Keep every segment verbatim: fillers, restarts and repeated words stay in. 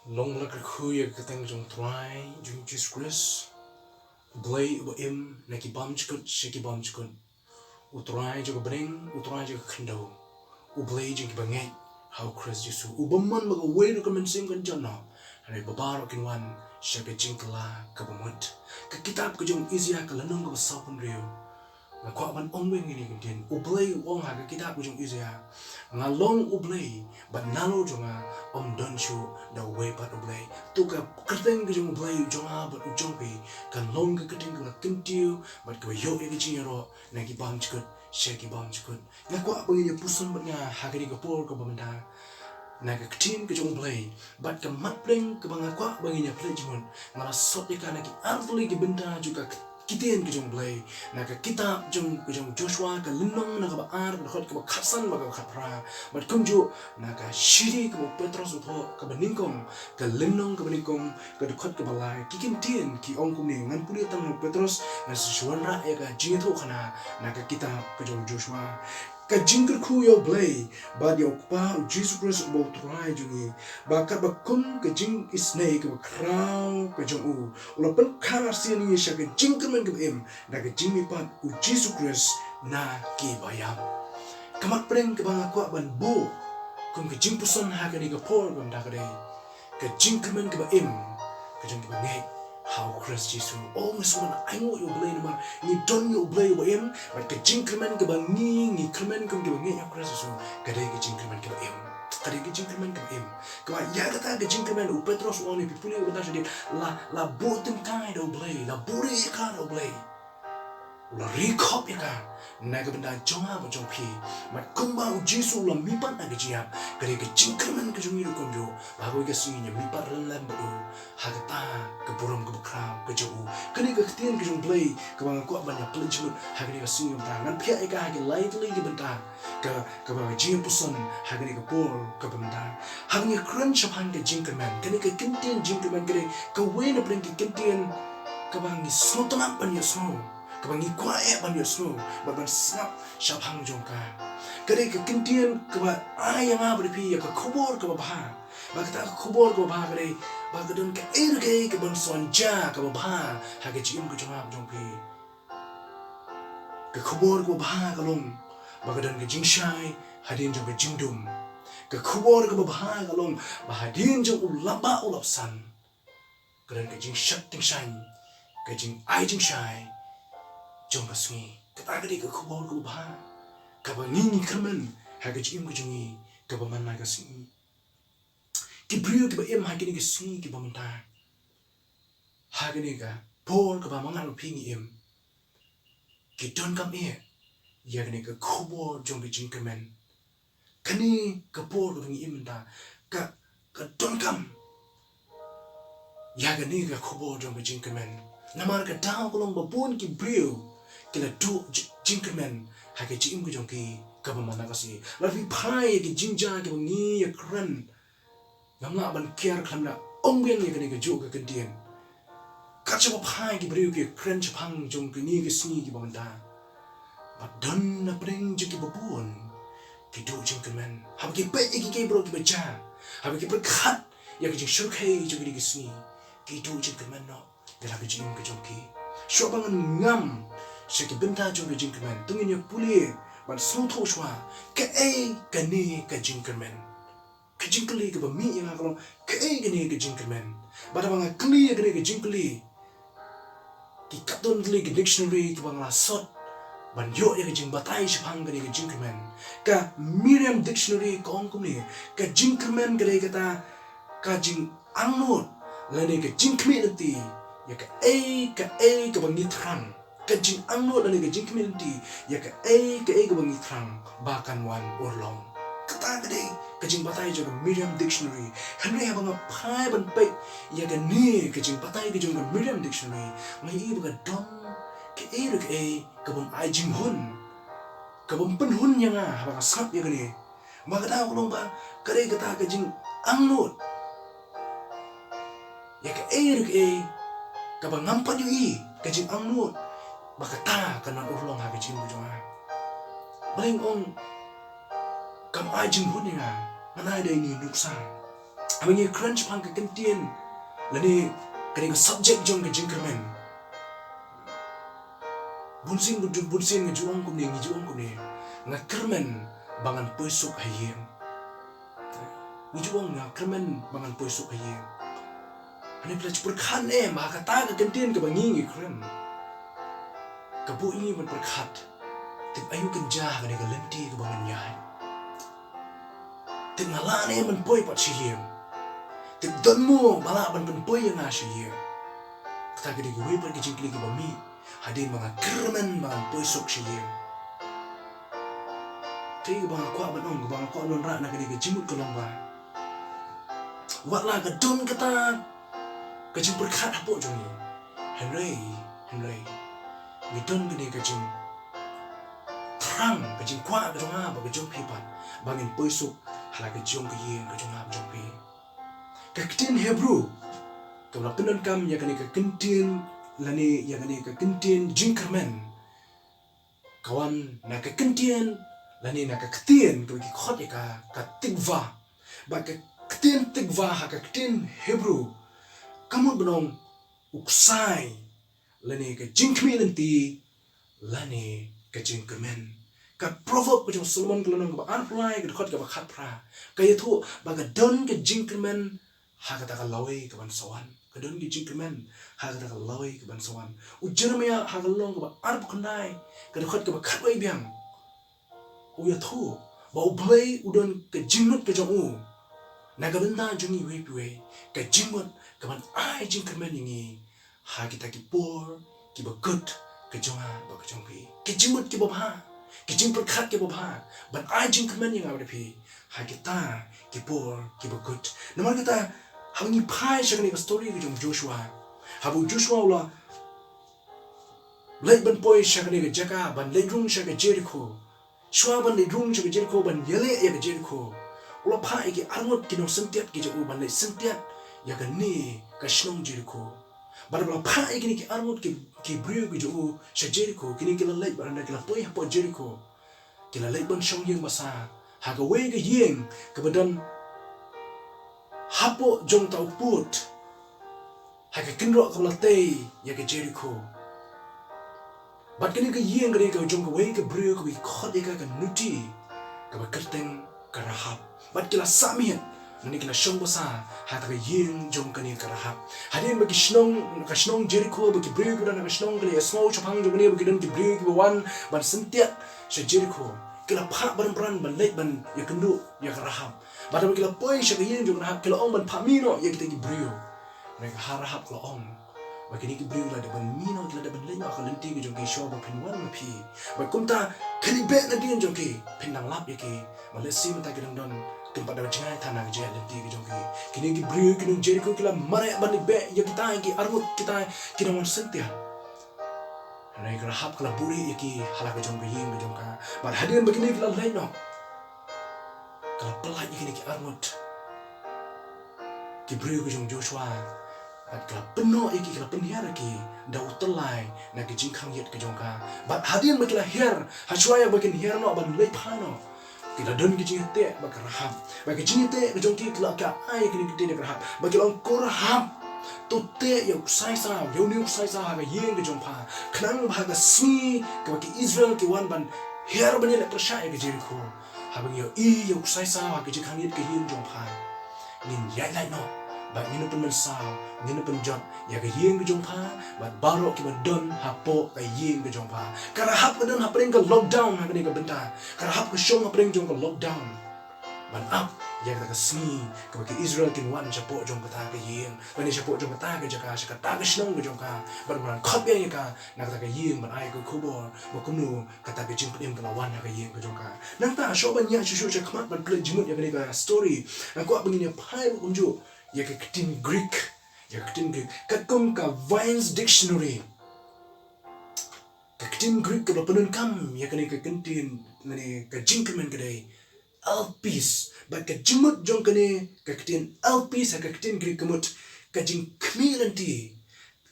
Long la kyrkhu ïa ka kyrteng jong Trai jong Jisu Khrist, U Blei uba im na ki bymjukut sha ki bymjukut, U Trai jong ka bneng, U Trai jong ka khyndew, U Blei jong kiba ngeit ha U Khrist Jisu, U bym mon ba kawei ruh ka mynsiem kan jot noh, hynrei ba baroh kin wan sha ka jingkylla kaba mut. Ka kitab ka jong Isaiah ka lynnong kaba sawphew hynriew. Nga kwah ban ong ïa ngi ïa kane ka ktien. U Blei u ong ha ka kitab ka jong Isaiah, nga long U Blei, bad nalor jong nga ym don shuh da uwei pat U Blei. To ka kyrteng ka jong U Blei u jong nga bad u jong phi kan long ka kyrteng kaba kyntiew bad kaba ïoh ïa ka jingïaroh na ki bymjukut sha ki bymjukut. Nga kwah ba ngin ïa puson bad nga ha kane ka por kaba mynta na ka ktien ka jong U Blei, bad ka mat pdeng kaba nga kwah ba ngin ïa plie jingmut, nga la sot ïa ka na ki artylli ki bynta jong ka ktien ka jong U Blei, na ka kitab jong ka jong Joshua ka lynnong na kaba ar, ka dkhot kaba khatsan bad kaba khatphra, bad kumjuh na ka shithi kaba u Petros u thoh kaba nyngkong, ka lynnong kaba nyngkong, ka dkhot kaba lai. Ki kyntien ki ong kumne, ngan pule tang na u Petros, ngan sa shu wanrah ïa ka jingïathuhkhana na ka kitab ka jong Joshua. Ka jingkyrkhu ïa U Blei bad ïa U Kpa U Jisu Khrist uba U Trai jong ngi, ba katba kum ka jingisynei kaba khraw ka jong u, u la pynkhang arsien ïa ngi sha ka jingkyrmen kaba im da ka jingmihpat U Jisu Khrist na ki baïap. Ka mat pdeng kaba nga kwah ban buh kum ka jingpuson ha kane ka por kaba mynta ka dei ka jingkyrmen kaba im ka jong kiba ngeit ha U Khrist Jisu. O, nga sngewbha ban ainguh ïa U Blei namar ngi don ïa U Blei uba im, bad ka jingkyrmen kaba ngi, ngi kyrmen kum kiba ngeit ha U Khrist Jisu, ka dei ka jingkyrmen kaba im. Ka dei ka jingkyrmen kaba im. Kaba ïa kata ka jingkyrmen u Petros u ong ne, phi pule u Petros u ong, la, la buh tyngkai da U Blei, la buhrieh ïa ka da U Blei. U la rieh khop ïa ka na ka bynta jong nga bad jong phi. Bad kumba U Jisu u la mihpat na ka jingïap, ka dei ka jingkyrmen ka jong ngi ruh kumjuh, ba ha kawei ka sngi ngin ïa mihpat ryngkat lem bad u ha kata ka burom kaba khraw ka jong u. Kane ka ktien ka jong U Blei kaba nga kwah ban ïa plie jingmut ha kane ka sngi mynta. Ngan phiah ïa ka ha ki lai tylli ki bynta, ka, kaba jingpuson ha kane ka por kaba mynta. Haba ngi kren shaphang ka jingkyrmen, kane ka kyntien jingkyrmen ka dei kawei na pdeng ki kyntien kaba ngi sngewtynnat ban ïohsngew, kaba ngi kwah eh ban ïohsngew bad ban sngap shaphang jong ka. Ka dei ka kyntien kaba ai ïa nga bad ïa phi ïa ka khubor kaba bha. Bad kata ka khubor kaba bha ka dei ba ka don kaei re kaei kaban sa wan jia kaba bha ha ka jingim ka jong nga bad jong phi. Ka khubor kaba bha ka long ba ka don ka jingshai hadien jong ka jingdum. Ka khubor kaba bha ka long ba hadien jong u lap bah u lap san, ka don ka jingshad tyngshaiñ, ka jingai jingshai jong ka sngi. Kata ka dei ka khubor kaba bha kaba ngi ngi kyrmen ha ka jingim ka jong ngi kaba man la ka sngi. Ki briew kiba im ha kine ki sngi kiba mynta, ha kane ka por kaba ma nga bad phi ngi im, ki donkam eh ïa kane ka khubor jong ka jingkyrmen. Kane ka por kaba ngi im mynta ka, ka donkam ïa kane ka khubor jong ka jingkyrmen. Namar ka daw ka long ba bun ki briew ki la duh ji-, jingkyrmen ha ka jingim ka jong ki kaba man la ka sngi. Lada phi phai ïa ki jingjia kiba ngi ïa kren, ngam lah ban kiar khlem da ong biang ïa kane kajuh ka kyntien. Kat shaba phai ki briew ki kren shaphang jong kine ki sngi kiba mynta, ba don na pdeng jong kiba bun ki duh jingkyrmen. Haba ki peit ïa kiei kiei baroh kiba jia, haba ki pyrkhat ïa ka jingshyrkhei jong kine ki sngi, ki duh jingkyrmen noh ïa la ka jingim ka jong ki. Shuwa ba ngan ngam sha ki bynta jong ka jingkyrmen, to ngin ïa pule ban sngewthuh shuwa kaei kane ka jingkyrmen. Ka jingkylli kaba mih ïa nga ka long, kaei kane ka jingkyrmen? Bad haba nga kylli ïa kane ka jingkylli, ki katto katne tylli ki dictionary kiba nga la sot ban ïoh ïa ka jingbatai shaphang kane ka jingkyrmen. Ka Merriam Dictionary ka ong kumne, ka jingkyrmen ka dei kata ka jingangnud lane ka jingkhmih lynti ïa kaei kaei kaba ngi thrang. Ka jingangnud lane ka jingkhmih lynti ïa kaei kaei kaba ngi thrang ba kan wan urlong. Kata ka dei ka jingbatai jong ka Merriam Dictionary. Hynrei haba nga phai ban peit ïa kane ka jingbatai ka jong ka Merriam Dictionary, nga ïohi ba ka don kaei re kaei kabym ai jinghun, kabym pynhun ïa nga haba nga sngap ïa kane. Ba kata ka long ba ka dei kata ka jingangnud ïa kaei re kaei kaba ngam pat ïohi, ka jingangnud ba kata kan wan urlong ha ka jingim ka jong nga. Balei nga ong kam ai jinghun ïa nga? Nga ai da ine i nuksa. Haba ngi kren shaphang ka kyntien lane kane ka subject jong ka jingkyrmen, bunsien, bunsien nga ju ong kumne, ngi ju ong kumne, nga kyrmen ba ngan poi suk ha ïing. Ngi ju ong nga kyrmen ba ngan poi suk ha ïing. Hangne phi la ju pyrkhat ne em ha kata ka kyntien kaba ngi ngi kren? Ka buh ïa ngi ban pyrkhat, tip aïu kan jia ha kane ka lynti kaba ngan ïaid? Tip nga lah ne em ban poi pat sha ïing? Tip don mo ba lah ban pynpoi ïa nga sha ïing? Kata ka dei kawei pat ka jingkylli kaba mih hadien ba nga kyrmen ba ngan poi suk sha ïing. Te kaba nga kwah ban ong, kaba nga kwah ban wanrah na kane ka jingmut ka long ba, wat la ka don kata ka jingpyrkhat hapoh jong ngi, hynrei, hynrei ngi don kane ka jingthrang, ka jingkwah ka jong nga bad ka jong phi pat, ba ngin poi suk ha la ka jong ka ïing ka jong nga bad jong phi. Ka ktien Hebrew kaba la pyndonkam ïa kane ka kyntien lane ïa kane ka kyntien jingkyrmen, ka wan na ka kyntien lane na ka ktien kaba ki khot ïa ka, ka tikva. Bad ka ktien tikva ha ka ktien Hebrew ka mut ban ong u ksai lane ka jingkhmih lynti lane ka jingkyrmen. Ka Proverb ka jong u Solomon ka lynnong kaba arphew lai, ka dkhot kaba khatphra, ka ïathuh ba ka don ka jingkyrmen ha kata ka lawei kaban sa wan. Ka don ka jingkyrmen ha kata ka lawei kaban sa wan. U Jeremiah ha ka lynnong kaba arphew khyndai, ka dkhot kaba khatwei biang, u ïathuh ba U Blei u don ka jingmut ka jong u na ka bynta jong ngi iwei pa iwei, ka jingmut kaban ai jingkyrmen ïa ngi ha kita ki por kiba kut ka jong nga bad ka jong phi. Ki jingmut kiba bha, ki jingpyrkhat kiba bha ban ai jingkyrmen ïa nga bad phi ha kita ki por kiba kut. Namar kata, haba ngi phai sha kane ka story ka jong Joshua, haba u Joshua u la leit ban poi sha kane ka jaka ban leit rung sha ka Jericho, shuwa ban leit rung sha ka Jericho, ban ïaleh ïa ka Jericho, u la phah ïa ki arngut ki nongsyntiat ki jong u ban leit syntiat ïa kane ka shnong Jericho. Bad haba la phah ïa kine ki arngut ki, ki briew ki jong u sha Jericho, kine ki la leit bad hynda ki la poi hapoh Jericho, ki la leit ban shong ïing basa ha kawei ka ïing kaba don hapoh jong uta u pud, ha ka kynroh kaba la tei ïa ka Jericho. Bad kane ka ïing ka dei ka jong kawei ka briew kaba ki khot ïa ka ka nuti kaba kyrteng ka Rahab. Bad ki la sah miet, lane ki la shong basa ha kata ka ïing jong kane ka Rahab. Hadien ba ki shnong, ka shnong Jericho, ba ki briew kiba don ha ka shnong ka la ïohsngew shaphang jong kane ba ki don ki briew kiba wan ban syntiat sha Jericho, ki la phah barim bran ban leit ban ïakynduh ïa ka Rahab. Bad haba ki la poi sha ka ïing jong ka Rahab, ki la ong ban phah mih noh ïa kita ki briew. Hynrei ka Rahab ka la ong ba kine ki briew ki la dep ban mih noh, ki la dep ban leit noh ha ka lynti ka jong ki, shuwa ba phin wan ma phi. Bad kumta, kane beh nadien jong ki phin nang lap ïa ki. Bad lehse mynta ki dang don, kin pat da jngai than ha ka jingïaid lynti ka jong ki. Kine ki briew ki nong Jericho ki la mareh ban leit beh ïa kita ki arngut kita ki nongwan syntiat. Hynrei ka Rahab ka la buhrieh ïa ki ha la ka jong ka ïing ka jong ka. Bad hadien ba kine ki la leit noh, ka la pyllait ïa kine ki arngut ki briew ka jong Joshua. Bad ka la pynnoh ïa ki, ka la pynhiar ïa ki da u tyllai na ka jingkhang ïit ka jong ka. Bad hadien ba ki la hiar, ha shuwa ïa ba kin hiar noh ban leit phai noh, ki la don ki jingïateh bad ka Rahab. Bad ki jingïateh ka jong ki, ki la ka ai ïa kine ki ktien ïa ka Rahab. Bad ki la ong, ko Rahab, to teh ïa u ksai saw, ïa une u ksai saw ha ka ïing ka jong pha. Khnang ba ha ka sngi kaba ki Israel ki wan ban hiar ban ïaleh pyrshah ïa ka Jericho, haba ngi ïohi ïa u ksai saw ha ka jingkhang ïit ka ïing jong pha, ngin ïaid lait noh, bad ngin ym pynmynsaw, ngin ym pynjot ïa ka ïing ka jong pha bad baroh kiba don hapoh ka ïing ka jong pha. Ka Rahab ka don hapdeng ka lockdown ha kane ka bynta. Ka Rahab ka shong hapdeng jong ka lockdown ban ap ïa kata ka sngi kaba ki Israel kin wan shapoh jong kata ka ïing, lane shapoh jong kata ka jaka, sha kata ka shnong ka jong ka, ban wan khot biang ïa ka na kata ka ïing ban ai ka khubor ba kumno kata ka jingpynim ka la wan ha ka ïing ka jong ka. Nangta, shuwa ban ïaid shuh shuh sha khmat ban pynleit jingmut ïa kane ka story, nga kwah ba ngin ïa phai ruh kumjuh ïa ka ktien Greek, ïa ka ktien Greek. Katkum ka Vine's Dictionary, ka ktien Greek kaba pyndonkam ïa kane ka ktien, lane ka jingkmen ka dei elpis. Bad ka jingmut jong kane ka ktien elpis ha ka ktien Greek ka mut ka jingkhmih lynti,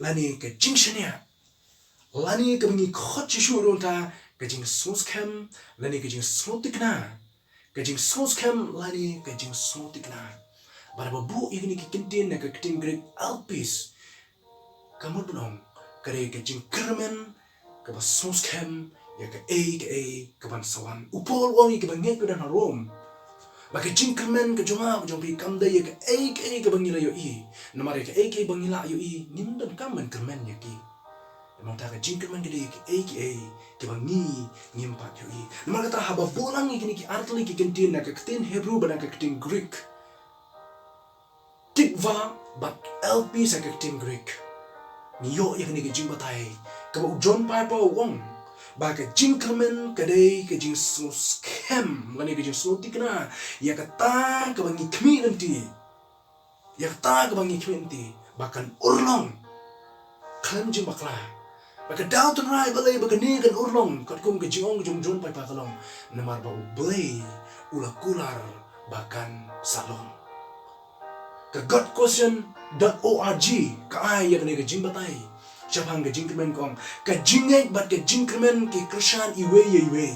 lane ka jingshaniah, lane kaba ngi khot shuh shuh ruh mynta ka jingsngewskhem, lane ka jingsngewtikna. Ka jingsngewskhem lane ka jingsngewtikna. Bad haba buh ïa kine ki kyntien na ka ktien Greek elpis, ka mut ban ong, ka dei ka jingkyrmen kaba sngewskhem ïa kaei kaei kaban sa wan. U Paul u ong ïa kiba ngeit ba don ha Rom ba ka jingkyrmen ka jong nga ka jong phi kam dei ïa kaei kaei kaba ngi la ïohi. Namar ïa kaei kaei ba ngi la ïohi ngim donkam ban kyrmen ïa ki. Namar kata ka jingkyrmen ka dei ïa kaei kaei kaba ngi ngim pat ïohi. Namar kata haba buh lang ïa kine ki artylli ki kyntien na ka ktien Hebru bad na ka ktien Greek, tikva bad elpis ha ka ktien Greek, ngi ïoh ïa kane ka jingbatai kaba u John Piper u ong ba ka jingkyrmen ka dei ka jingsngewskhem lane ka jingsngewthikna ïa kata kaba ngi khmih lynti, ïa kata kaba ngi khmih lynti ba kan urlong khlem jingbakla. Ba ka daw tynrai balei ba kane kan urlong, katkum ka jingong jong u John Piper ka long, namar ba U Blei u la kular ba kan sa long. Ka got question dot org ka ai ïa kane ka jingbatai shaphang ka jingkmen, ka ong, ka jingngeit bad ka jingkmen ki kyrshan iwei ïa iwei.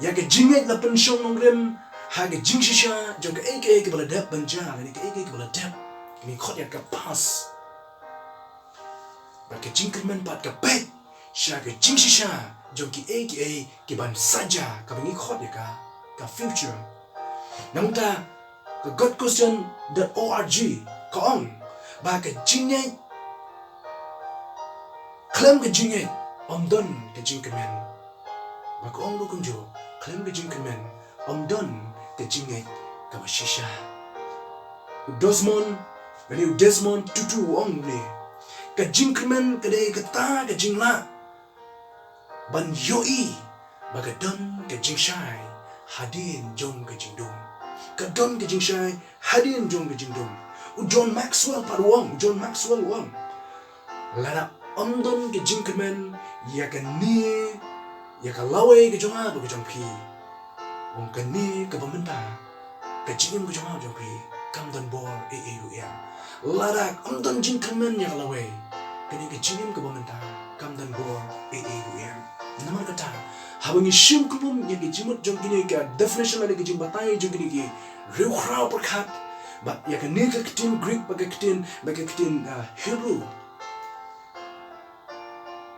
Ïa ka jingngeit la pynshong nongrim ha ka jingshisha jong kaei kaei kaba la dep ban jia lane kaei kaei kaba la dep. Ngi khot ïa ka past. Bad ka jingkmen pat ka peit sha ka jingshisha jong kiei kiei kiban sa jia, kaba ngi khot ïa ka, ka future. Nangta ka got question dot org ka ong ba ka jingngeit, khlem ka jingngeit ym don ka jingkmen. Ba ka ong ruh kumjuh, khlem ka jingkmen ym don ka jingngeit kaba shisha. U Desmond, lane u Desmond Tutu u ong ne, ka jingkmen ka dei kata ka jinglah ban ïohi ba ka don ka jingshai hadien jong ka jingdum. Ka don ka jingshai hadien jong ka jingdum. U John Maxwell pat u ong, u John Maxwell u ong, lada ym don ka jingkmen ïa kane, ïa ka lawei ka jong nga bad ka jong phi, u ong, kane kaba mynta ka jingim ka jong nga jong phi kam don bor ei ei ruh em. Lada ym don jingkmen ïa ka lawei, kane ka jingim kaba mynta kam don bor ei ei ruh em. Namar kata, haba ngi shim khlem ïa ka jingmut jong kine ka definition lane ka jingbatai jong kine ki riewkhraw pyrkhat bad ïa kane ka ktien Greek bad ka ktien, bad ka ktien, ah, Hebru,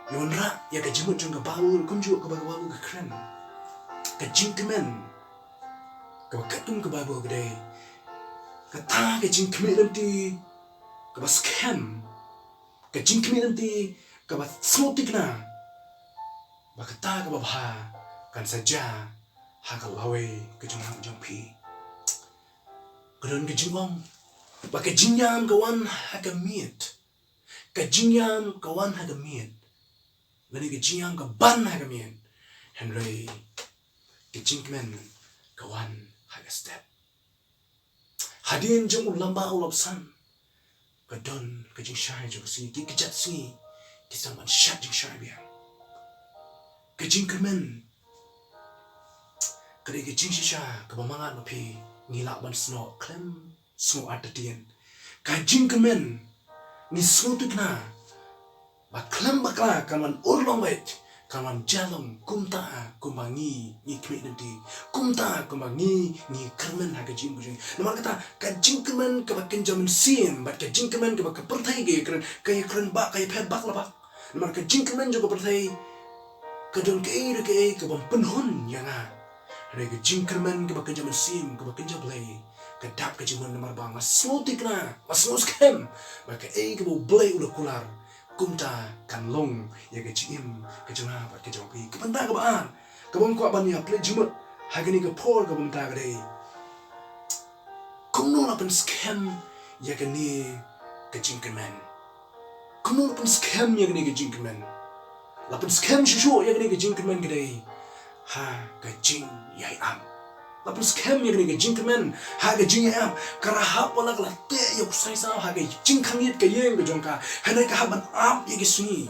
ngi wanrah ïa ka jingmut jong ka Baibl kumjuh kaba ka Baibl ka kren. Ka jingkmen kaba katkum ka Baibl ka dei kata ka jingkhmih lynti kaba skhem, ka jingkhmih lynti kaba sngewthikna ba kata kaba bha kan sa jia ha ka lawei ka jong nga jong phi. Ka don ka jingong ba ka jingïam ka wan ha ka miet. Ka jingïam ka wan ha ka miet, lane ka jingïam ka ban ha ka miet. Hynrei ka jingkmen ka wan ha ka step. Hadien jong u lamba u lapsan, ka don ka jingshai jong ka sngi, ki kjat sngi ki sdang ban shad jingshai biang. Ka jingkmen ka dei ka jingshisha kaba ma nga ma phi ngi lah ban snoh khlem sngew artatien. Ka jingkmen ngi sngewthikna ba khlem bakla kan wan urlong beit, kan wan jia long kumta kumba ngi, ngi khmih lynti, kumta kumba ngi, ngi kyrmen ha ka jingim ka jong ngi. Namar kata ka jingkmen kaba kynja mynsiem bad ka jingkmen kaba ka pyrthei ka ïakren, ka ïakren bak, ka ïapher bak la bak. Namar ka jingkmen jong ka pyrthei ka don kaei re kaei kaba pynhun ïa nga. Hynrei ka jingkmen kaba kynja mynsiem, kaba kynja Blei, ka dap ka jingmut namar ba nga sngewthikna, nga sngewskhem ba kaei kaba U Blei u la kular, kumta kan long ïa ka jingim ka jong nga bad ka jong phi. Ka bynta kaba ar kaba nga kwah ban ïa pynleit jingmut ha kane ka por kaba mynta ka dei, kumno la pynskhem ïa kane ka jingkmen? Kumno la pynskhem ïa kane ka jingkmen? La pynskhem shuh shuh ïa kane ka jingkmen ka dei ha ka jingïaid ap. La pynskhem ïa kane ka jingkmen ha ka jingïaid ap. Ka Rahab wat la ka la teh ïa u saisaw ha ka jingkhang ïit ka ïing ka jong ka, hynrei ka hap ban ap ïa ki sngi.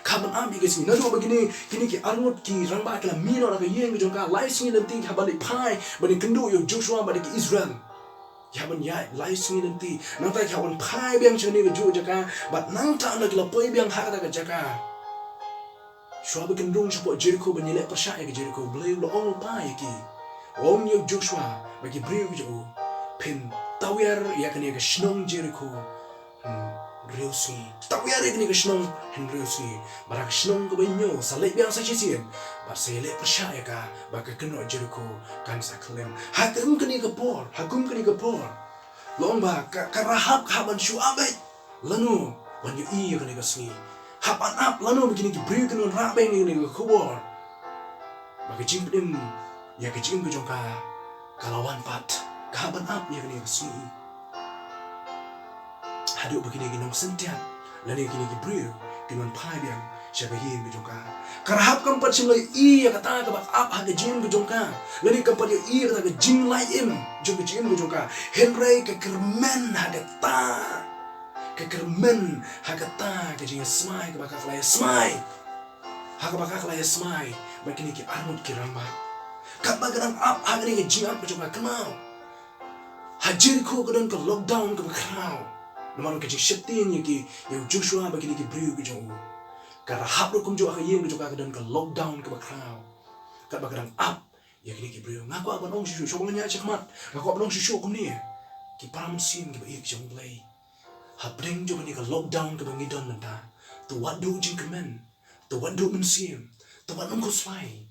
Ka hap ban ap ïa ki sngi. Naduh ba kine, kine ki arngut ki rangbah ki la mih noh na ka ïing ka jong ka, lai sngi lynti ki hap ban leit phai ban ïakynduh ïa u Joshua bad ïa ki Israel. Ki hap ban ïaid lai sngi lynti. Nangta ki hap ban phai biang sha kane kajuh ka jaka. Bad nangta ynda ki la poi biang ha kata ka jaka, shuwa ba kin rung shapoh Jerikho ban ïaleh pyrshah ïa ka Jerikho, U Blei u la ong lypa ïa ki. U ong ïa u Joshua bad ki briew ki jong u, phin tawiar ïa kane ka shnong Jerikho hynriew sngi. Tawiar ïa kane ka shnong hynriew sngi. Bad ha ka shnong kaba hynñiew sa leit biang sa shisien bad sa ïaleh pyrshah ïa ka, ba ka kynnoh Jerikho kan sa khlem. Ha kum kane ka por, ha kum kane ka por, long ba ka, ka Rahab ka hap ban shu ap beit lano ban ïohi ïa kane ka sngi. Hap ban ap lano ba kine ki briew kin wanrah beit ïa kane ka khubor. Ba ka jingpynim ïa ka jingim ka jong ka ka la wan pat. Ka hap ban ap ïa kane ka sngi haduh ba kine ki nongsyntiat lane kine ki briew kin wan phai biang sha ka ïing ka jong ka. Ka Rahab kam pat shym la ïohi ïa kata kaba ap ha ka jingim ka jong ka, lane kam pat ïohi ïa kata ka jinglait im jong ka jingim ka jong ka. Hynrei ka kyrmen ha kata, ka kyrmen ha kata ka jingïasmai kaba ka la ïasmai, ha kaba ka la ïasmai bad kine ki arngut ki rangbah. Katba ka dang ap ha kane ka jingap ka jong ka, kynmaw, ha Jerikho ka don ka lockdown kaba khraw namar ka jingsheptieng ïa ki, ïa u Joshua bad kine ki briew ki jong u. Ka Rahab ruh kumjuh ha ka ïing ka jong ka ka don ka lockdown kaba khraw. Katba ka dang ap ïa kine ki briew, nga kwah ban ong shuh shuh, shuh ban ïa shakhmat, nga kwah ban ong shuh shuh kumne, ki para mynsiem kiba ïeit ki jong U Blei. Hapdeng jong kane ka lockdown kaba ngi don mynta, to wat duh jingkyrmen, to wat duh mynsiem, to wat nym khuslai.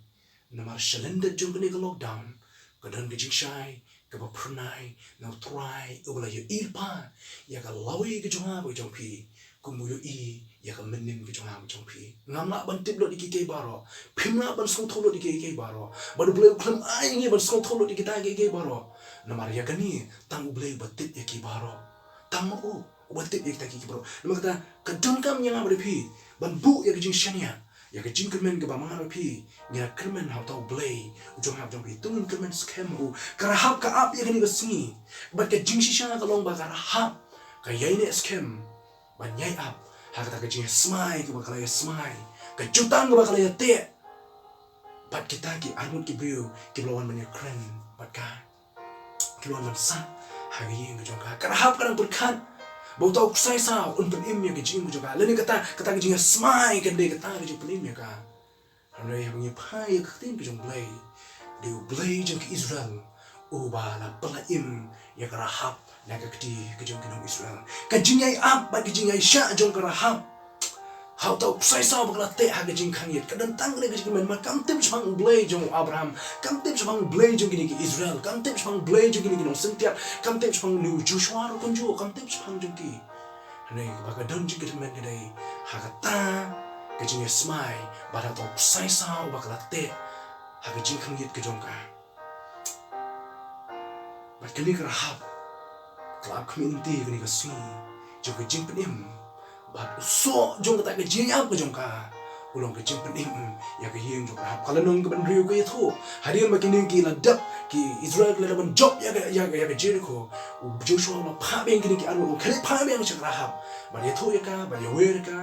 Namar shalyndet jong kane ka lockdown ka don ka jingshai kaba phyrnai na U Trai uba la ïohi lypa ïa ka lawei ka jong nga bad jong phi, kum u ïohi ïa ka mynnin ka jong nga bad jong phi. Ngam lah ban tip lut ïa kiei kiei baroh, phim lah ban sngewthuh lut ïa kiei kiei baroh. Bad U Blei u khlem ai ïa ngi ban sngewthuh lut ïa kita kiei kiei baroh. Namar ïa kane tang U Blei uba tip ïa ki baroh. Tang ma u uba tip ïa kita kiei kiei baroh. Namar kata ka donkam ïa nga bad ïa phi ban buh ïa ka jingshaniah, ïa ka jingkyrmen kaba ma nga bad phi ngi la kyrmen ha uta U Blei u jong nga bad jong phi. To ngin kyrmen skhem ma u. Ka Rahab ka ap ïa kane ka sngi bad ka jingshisha ka long ba ka Rahab ka ïaineh skhem ban ïai ap ha kata ka jingïasmai kaba ka la ïasmai, ka jutang kaba ka la ïateh bad kita ki arngut ki briew kiba la wan ban ïakren bad ka, ki la wan ban sah ha ka ïing ka jong ka. Ka Rahab ka dang pyrkhat ba uta u ksai saw un pynim ïa ka jingim ka jong ka, lane kata, kata ka jingïasmai kan dei kata ka jingpynim ïa ka. Hynrei haba ngi phai ïa ka ktien ka jong U Blei, dei U Blei jong ki Israel uba la pynlait im ïa ka Rahab na ka kti ka jong ki nong Israel. Ka jingïai ap bad ka jingïaishah jong ka Rahab ha uta u ksai saw ba ka la teh ha ka jingkhang ïit ka don tang kane ka jingkmen, namar kam tip shaphang U Blei jong u Abraham, kam tip shaphang U Blei jong kine ki Israel, kam tip shaphang U Blei jong kine ki nongsyntiat, kam tip shaphang une u Joshua ruh kumjuh, kam tip shaphang jong ki. Hynrei kaba ka don jingkyrmen ka dei ha kata ka jingïasmai bad ha uta u ksai saw ba ka la teh ha ka jingkhang ïit ka jong ka. Bad kane ka Rahab ka la ap khmih lynti kane ka sngi jong ka jingpynim. Bad u soh jong kata ka jingïap ka jong ka u long ka jingpynim ïa ka ïing jong ka Rahab. Ka lynnong kaba hynriew ka ïathuh, hadien ba kine ki la dep, ki Israel ki la dep ban jop ïa ka, ïa ka, ïa ka Jerikho, u Joshua u la phah biang kine ki arngut, u khie phah biang sha ka Rahab ban ïathuh ïa ka, ban ïawer ïa ka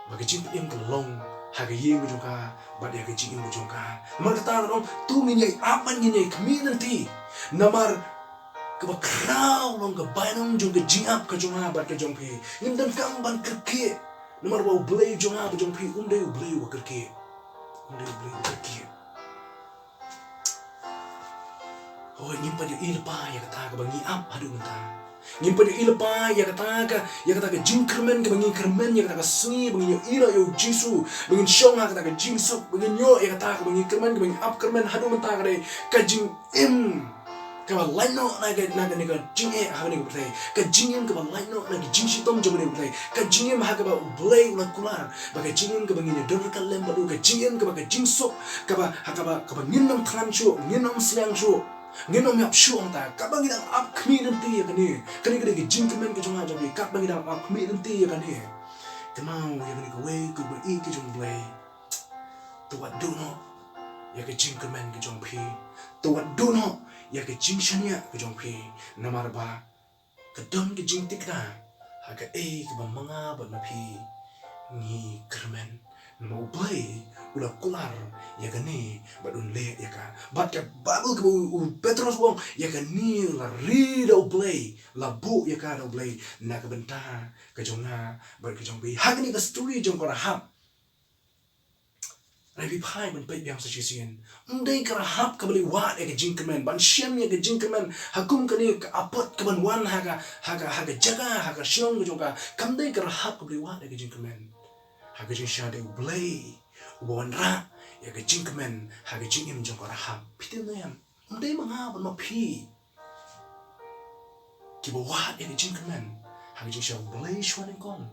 ba ka jingpynim ka la long ha ka ïing ka jong ka bad ïa ka jingim ka jong ka. Namar kata ka long, to ngin ïai ap bad ngin ïai khmih lynti. Namar kaba khraw long ka bainong jong ka jingïap ka jong nga bad ka jong phi. Ngim donkam ban kyrkieh, namar ba U Blei jong nga bad jong phi um dei U Blei uba kyrkieh. Um dei U Blei uba kyrkieh. Hooid, ngim pat ïohi lypa ïa kata kaba ngi ap haduh mynta. Ngim pat ïohi lypa ïa kata ka, ïa kata ka jingkyrmen kaba ngi kyrmen ïa kata ka sngi ba ngin ïohi noh ïa U Jisu, ba ngin shong ha kata ka jingsuk, ba ngin ïoh ïa kata kaba ngi kyrmen, kaba ngi ap kyrmen haduh mynta, ka dei ka jingim kaba lait noh na ka, na kane ka jingeh ha kane ka pyrthei, ka jingim kaba lait noh na ka jingshitom jong kane ka pyrthei, ka jingim ha kaba U Blei u la kular, ba ka jingim kaba ngin ïadon ryngkat lem bad u, ka jingim kaba ka jingsuk, kaba, ha kaba, kaba ngin ym thngan shuh, ngin ym sliang shuh, ngin ym ïap shuh. Hangta katba ngi dang ap khmih lynti ïa kane, kane ka dei ka jingkmen ka jong nga jong phi, katba ngi dang ap khmih lynti ïa kane, kynmaw ïa kane kawei kaba ïeit ka jong U Blei. To wat duh noh ïa ka jingkmen ka jong phi. To wat duh noh ïa ka jingshaniah ka jong phi. Namar ba ka don ka jingtikna ha kaei kaba ma nga bad ma phi ngi kyrmen. Namar U Blei u la kular ïa kane bad un leh ïa ka. Bad ka Baibl kaba u, u Petros u ong, ïa kane la ri da U Blei, la buh ïa ka da U Blei na ka bynta ka jong nga bad ka jong phi. Ha kane ka story jong ka Rahab, Hynrei phi phai ban peit biang sa shisien. Ym dei ka Rahab kaba la wad ïa ka jingkmen, ban shem ïa ka jingkmen ha kum kane ka apot kaban wan ha ka, ha ka, ha ka jaka, ha ka shnong ka jong ka. Kam dei ka Rahab kaba la wad ïa ka jingkmen. Ha ka jingshisha dei U Blei uba wanrah ïa ka jingkmen ha ka jingim jong ka Rahab. Phi tip ne em? Ym dei ma nga bad ma phi kiba wad ïa ka jingkmen ha ka jingshisha, U Blei shuwa nyngkong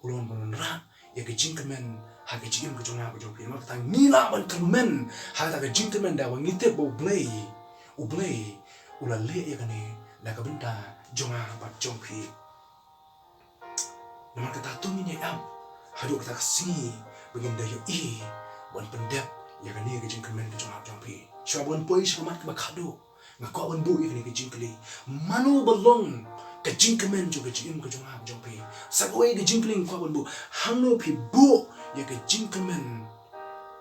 u la wan ban wanrah ïa ka jingkmen ha ka jingim ka jong nga ka jong phi. Namar kata ngi lah ban kmen ha kata ka jingkmen da ba ngi tip ba U Blei, U Blei u la leh ïa kane na ka bynta jong nga bad jong phi. Namar kata to ngin ïa ap haduh kata ka sngi ba ngin da ïohi ban pyndep ïa kane ka jingkmen ka jong nga jong phi. Shuwa ban poi sha ka mat kaba khadduh, nga kwah ban buh ïa kane ka jingkylli. Mano ba long ka jingkmen jong ka jingim ka jong nga jong phi? Sa kawei ka jingkylli nga kwah ban buh. Hangno phi buh ïa ka jingkmen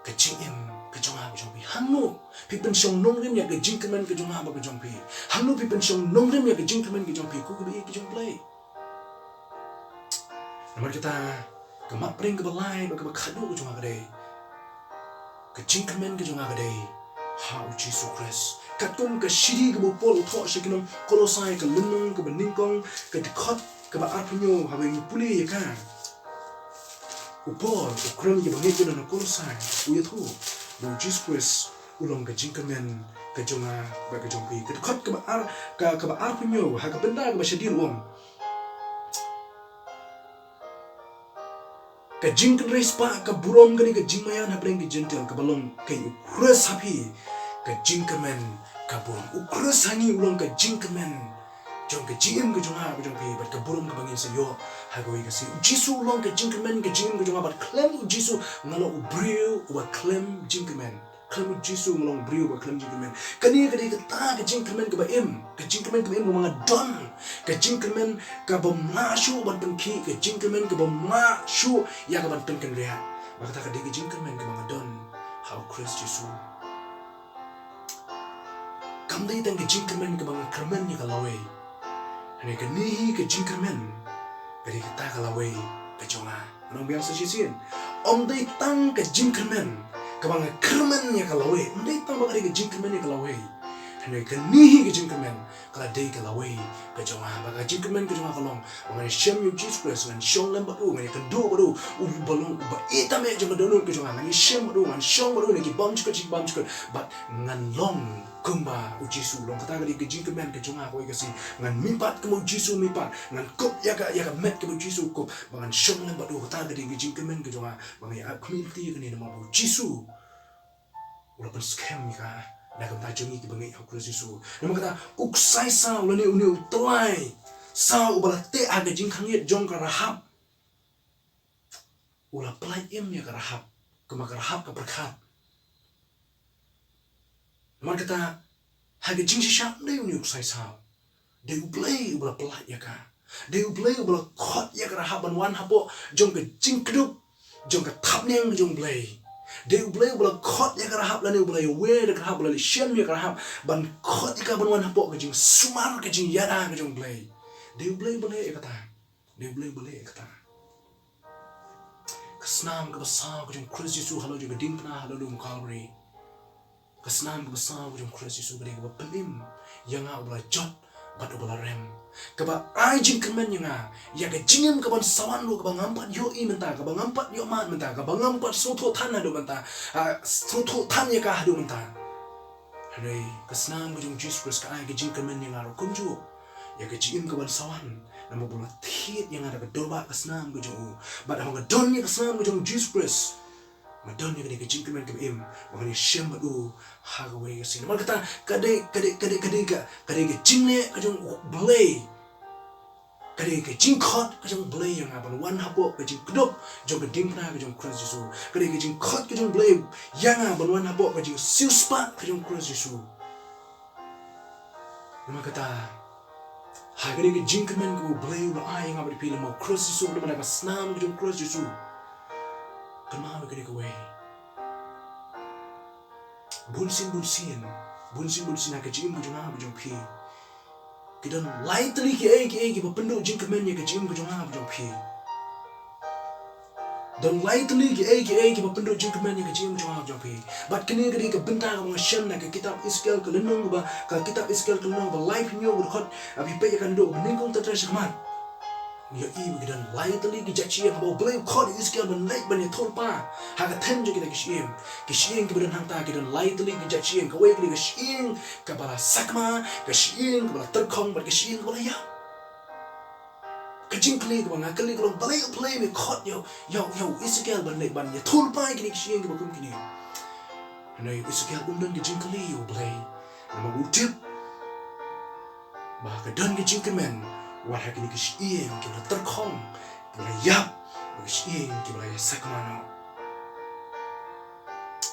ka jingim ka jong nga ka jong phi? Hangno phi pynshong nongrim ïa ka jingkmen ka jong nga bad ka jong phi? Hangno phi pynshong nongrim ïa ka jingkmen ka jong phi? Ko kaba ïeit ka jong U Blei. Namar kata, ka mat pyrshah kaba lai bad kaba khadduh ka jong nga ka dei, ka jingkmen ka jong nga ka dei ha U Jisu Khrist. Katkum ka shithi kaba u Paul u thoh sha ki nong Kolosai, ka lynnong kaba nyngkong, ka dkhot kaba arphew hynñiew, haba ngi pule ïa ka, u Paul u kren ïa ki bangeit ki nong Kolosai, u ïathuh ba U Jisu Khrist u long ka jingkmen ka jong nga bad ka jong phi. Ka dkhot kaba ar, ka, kaba arphew hynñiew, ha ka bynta kaba shadien u ong, ka jingkynrei spah ka burom kane ka jingmaïan hapdeng ki Jentil kaba long ka U Khrist ha phi, ka jingkmen ka burom. U Khrist ha ngi u long ka jingkmen jong ka jingim ka jong nga ka jong phi bad ka burom kaba ngin sa ïoh ha kawei ka sngi. U Jisu u long ka jingkmen ka jingim ka jong nga bad khlem U Jisu nga long u briew uba khlem jingkmen. Khlem U Jisu nga long briew ba khlem jingkmen. Kane ka dei kata ka jingkmen kaba im, ka jingkmen kaba im kaba nga don, ka jingkmen kaba mlah shuh ban pynkhih, ka jingkmen kaba mlah shuh ïa ka ban pynkynriah. Bad kata ka dei ka jingkmen kaba nga don ha U Khrist Jisu. Kam dei tang ka jingkmen kaba nga kyrmen ïa ka lawei. Hynrei kane hi ka jingkyrmen ka dei kata ka lawei ka jong nga. Ngan ong biang sa shisien. Ym dei tang ka jingkyrmen kaba nga kyrmen ïa ka lawei. Ym dei tang ba ka dei ka jingkyrmen ïa ka lawei. Hynrei kane hi ka jingkyrmen ka la dei ka lawei ka jong nga. Bad ka jingkyrmen ka jong nga ka long ba ngan shem ïa U Jisu Khrist, ngan shong lem bad u, ngan ïakynduh bad u, uba long uba ïeit tam eh jong ka dohnud ka jong nga. Ngan shem bad u, ngan shong bad u na ki bymjukut sha ki bymjukut, bad ngan long kumba U Jisu u long. Kata ka dei ka jingkmen ka jong nga kawei ka sngi. Ngan mihpat kumba U Jisu u mihpat, ngan kup ïa ka, ïa ka met kaba U Jisu u kup, ba ngan shong lem bad u. Kata ka dei ka jingkmen ka jong nga, ba nga ïa ap khmih lynti ïa kane namar ba U Jisu u la pynskhem ïa ka na ka bynta jong ngi kiba ngeit ha U Khrist Jisu. Namar kata u ksai saw lane une u tyllai saw uba la teh ha ka jingkhang ïit jong ka Rahab, u la pyllait im ïa ka Rahab, kumba ka Rahab ka pyrkhat. Namar kata ha ka jingshisha ym dei une u ksai saw, dei U Blei uba la pyllait ïa ka. Dei U Blei uba la khot ïa ka Rahab ban wan hapoh jong ka jingkdup jong ka thapniang jong U Blei. Dei U Blei uba la khot ïa ka Rahab lane uba la ïawer da ka Rahab, uba la leit shem ïa ka Rahab ban khot ïa ka ban wan hapoh ka jingsumar ka jingïada ka jong U Blei. Dei U Blei uba leh ïa kata. Dei U Blei uba leh ïa kata. Ka snam kaba saw ka jong U Khrist Jisu halor jong ka diengphna halor lum Calvary. Ka snam kaba saw ka jong U Khrist Jisu ka dei kaba pynim ïa nga uba la jot bad uba la rem, kaba ai jingkyrmen ïa nga ïa ka jingim kaban sa wan ruh, kaba ngam pat ïohi mynta, kaba ngam pat ïohmad mynta, kaba ngam pat sngewthuh than haduh mynta, ah, sngewthuh than ïa ka haduh mynta. Hynrei ka snam ka jong U Jisu Khrist ka ai ka jingkyrmen ïa nga ruh kumjuh, ïa ka jingim kaban sa wan, namar ba u la thied ïa nga da ka dorbah ka snam ka jong u. Bad haba nga don ïa ka snam ka jong U Jisu Khrist, nga don ïa kane ka jingkmen kaba im ba ngan ïashem bad u ha kawei ka sngi. Namar kata ka dei, ka dei, ka dei, ka dei ka, ka dei ka jingleh ka jong U Blei. Ka dei ka jingkhot ka jong U Blei ïa nga ban wan hapoh ka jingkdup jong ka diengphna ka jong U Khrist Jisu. Ka dei ka jingkhot ka jong U Blei ïa nga ban wan hapoh ka jingsiewspah ka jong U Khrist Jisu. Namar kata ha kane ka jingkmen kaba U Blei u la ai ïa nga bad ïa phi lem bad U Khrist Jisu, lem bad ka snam ka jong U Khrist Jisu, kynmaw ïa kane kawei. Bunsien, bunsien, bunsien, bunsien ha ka jingim ka jong nga bad jong phi, ki don lai tylli kiei kiei kiba pynduh jingkmen ïa ka jingim ka jong nga bad jong phi. Don lai tylli kiei kiei kiba pynduh jingkmen ïa ka jingim jong nga jong phi. Bad kane ka dei ka bynta kaba nga shem na ka kitab Ezekiel ka lynnong kaba, ka kitab Ezekiel ka lynnong kaba laiphew hynñiew ka dkhot, ah, phi peit ïa ka, naduh kaba nyngkong ter ter sha khmat. Ngi ïohi ba ki don lai tylli ki jait shyieng haba U Blei u khot ïa u Ezekiel ban leit ban ïathuhlypa ha ka them jong kita ki shyieng. Ki shyieng kiba don hangta ki don lai tylli ki jait shyieng, kawei ka dei ka shyieng kaba la sakma, ka shyieng kaba la tyrkhong bad ka shyieng kaba la ïap. Ka jingkylli kaba nga kylli ka long, balei U Blei me khot ïa u, ïa u, ïa u Ezekiel ban leit ban ïathuhlypa ïa kine ki shyieng kiba kum kine? Hynrei u Ezekiel um don ka jingkylli ïa U Blei. Namar u tip ba ka don ka jingkyrmen wat ha kine ki shyieng kiba la tyrkhong, kiba la ïap, bad ki shyieng kiba la ïasakma noh.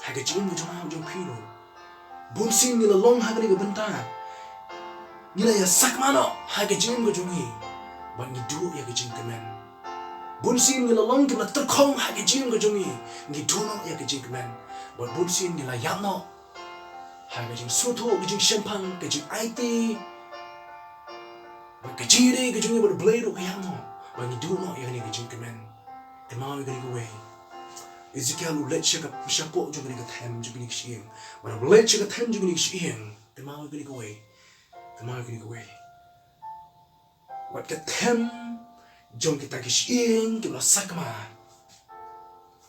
Ha ka jingim ka jong nga jong phi ruh, bunsien ngi la long ha kane ka bynta, ngi la ïasakma noh ha ka jingim ka jong ngi, bad ngi duh ïa ka jingkmen. Bunsien ngi la long kiba la tyrkhong ha ka jingim ka jong ngi, ngi duh noh ïa ka jingkmen. Bad bunsien ngi la ïap noh ha ka jingsngewthuh, ka jingshemphang, ka jingaiti bad ka jingïadei ka jong ngi bad U Blei ruh ka ïap noh, bad ngi duh noh ïa kane ka jingkmen. Kynmaw ïa kane kawei. Ezekiel u leit sha ka, shapoh jong kane ka them jong kine ki shyieng. Bad u leit sha ka them jong kine ki shyieng. Kynmaw ïa kane kawei. Kynmaw ïa kane kawei. Wat ka them jong kita ki shyieng kiba la sakma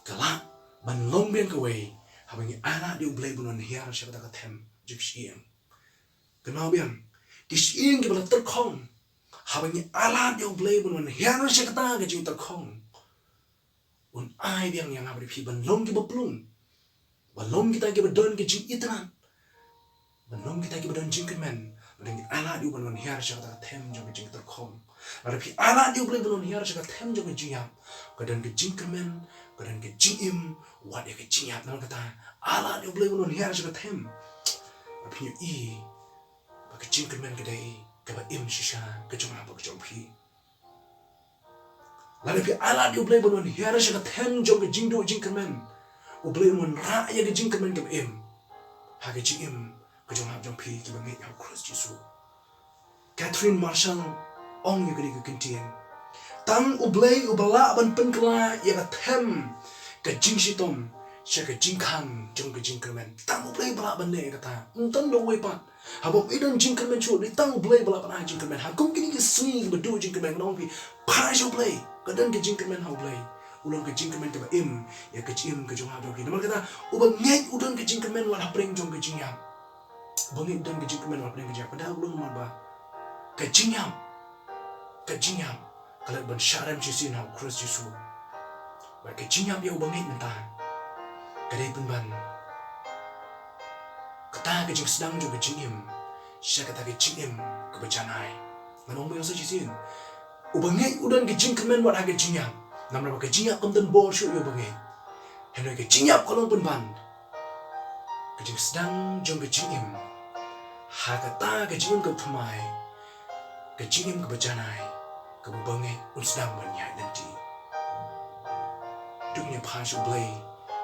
ka lah ban long biang kawei haba ngi ailad ïa U Blei ban wan hiar sha kata ka them jong ki shyieng. Kynmaw biang, ki shyieng kiba la tyrkhong, haba ngi ailad ïa U Blei ban wan hiar sha kata ka jingtyrkhong, un ai biang ïa nga bad ïa phi ban long kiba plung, ban long kita kiba don ka jingitynnad, ban long kita kiba don jingkyrmen. Lada ngi ailad ïa U ban wan hiar sha kata ka them jong ka jingtyrkhong, lada phi ailad ïa U Blei ban wan hiar sha ka them jong ka jingïap, ka don ka jingkyrmen, ka don ka jingim wat ïa ka jingïap. Namar kata, ailad ïa U Blei ban wan hiar sha ka them, bad phin ïohi ba ka jingkyrmen ka dei kaba im shisha ka jong nga bad ka jong phi. Lada phi ailad ïa U Blei ban wan hiar sha ka them jong ka jingduh jingkyrmen, U Blei un wanrah ïa ka jingkyrmen kaba im ha ka jingim ka jong nga bad jong phi kiba ngeit ïa U Khrist Jisu. Catherine Marshall ong ïa kane ka kyntien: Tang U Blei uba lah ban pynkylla ïa ka them ka jingshitom sha ka jingkhang jong ka jingkyrmen. Tang U Blei uba lah ban leh ïa kata, ym don da uwei pat. Haba ym don jingkyrmen shuh, dei tang U Blei ba lah ban ai jingkyrmen. Ha kum kine ki sngi kiba duh jingkyrmen, ngan ong ïa phi, phai sha U Blei. Ka don ka jingkyrmen ha U Blei. U long ka jingkyrmen kaba im ïa ka jingim ka jong nga bad jong phi. Namar kata, uba ngeit u don ka jingkyrmen wat hapdeng jong ka jingïap. Uba ngeit u don ka jingkyrmen wat hapdeng ka jingïap. Ka dei u long namar ba ka jingïap, ka jingïap ka leit ban shah rem shisien ha U Khrist Jisu. Bad ka jingïap ïa uba ngeit mynta ka dei pynban kata ka jingsdang jong ka jingim sha kata ka jingim kaba janai. Ngan ong biang sa shisien, uba ngeit u don ka jingkyrmen wat ha ka jingïap. Namar ba ka jingïap kam don bor shuh ïa uba ngeit. Hynrei ka jingïap ka long pynban ka jingsdang jong ka jingim ha kata ka jingim kaba thymmai, ka jingim kaba janai, kaba uba ngeit un sdang ban ïaid lynti. To ngin ïa phai sha U Blei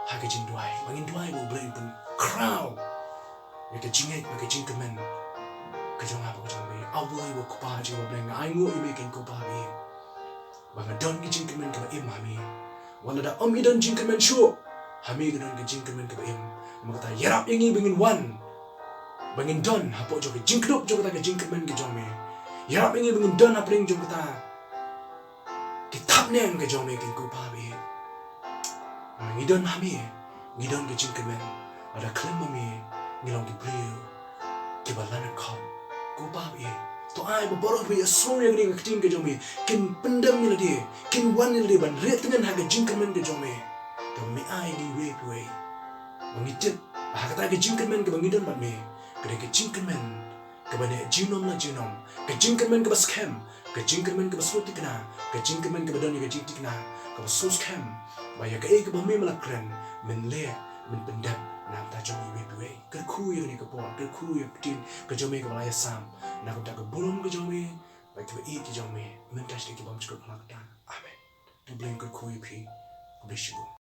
ha ka jingduwai, ba ngin duwai ba U Blei un pynkhraw ïa ka jingngeit bad ka jingkyrmen ka jong nga bad ka jong me. A Blei uba Kpa ha ka jingim, nga ainguh ïa me, ko Kpa, ba nga don ka jingkyrmen kaba im ha me. Wat lada ym i don jingkyrmen shuh, ha me ka don ka jingkyrmen kaba im. Namar kata, ïarap ïa ngi ba ngin wan, ba ngin don hapoh jong ka jingkdup jong kata ka jingkyrmen ka jong me. Ïarap ïa ngi ba ngin don hapdeng jong kata ki thapniang ka jong me, ko Kpa ba ïeit. Ngi don ha me, ngi don ka jingkyrmen. Lada khlem ma me, ngi long ki briew kiba lanot khop, ko Kpa ba ïeit. To ai ba baroh kiba ïasngew ïa kane ka ktien ka jong me kin pyndem ïa lade, kin wan ïa lade ban rieh tngen ha ka jingkyrmen ka jong me. To me ai ngi iwei pa iwei ba ngi tip ba ha kata ka jingkyrmen kaba ngi don bad me, ka dei ka jingkyrmen kaba neh junom la junom, ka jingkyrmen kaba skhem, ka jingkyrmen kaba sngewthikna, ka jingkyrmen kaba don ïa ka jingthikna kaba sngewskhem ba ïa kaei kaba me me la kren, men leh, men pyndep na ka bynta jong iwei pa iwei. Kyrkhu ïa kane ka por, kyrkhu ïa ka ktien ka jong me kaba la ïasam na ka bynta ka burom ka jong me bad kiba ïeit ki jong me mynta sha ki bymjukut ba la kta. Amen. To U Blei un kyrkhu ïa phi. Khublei shibun.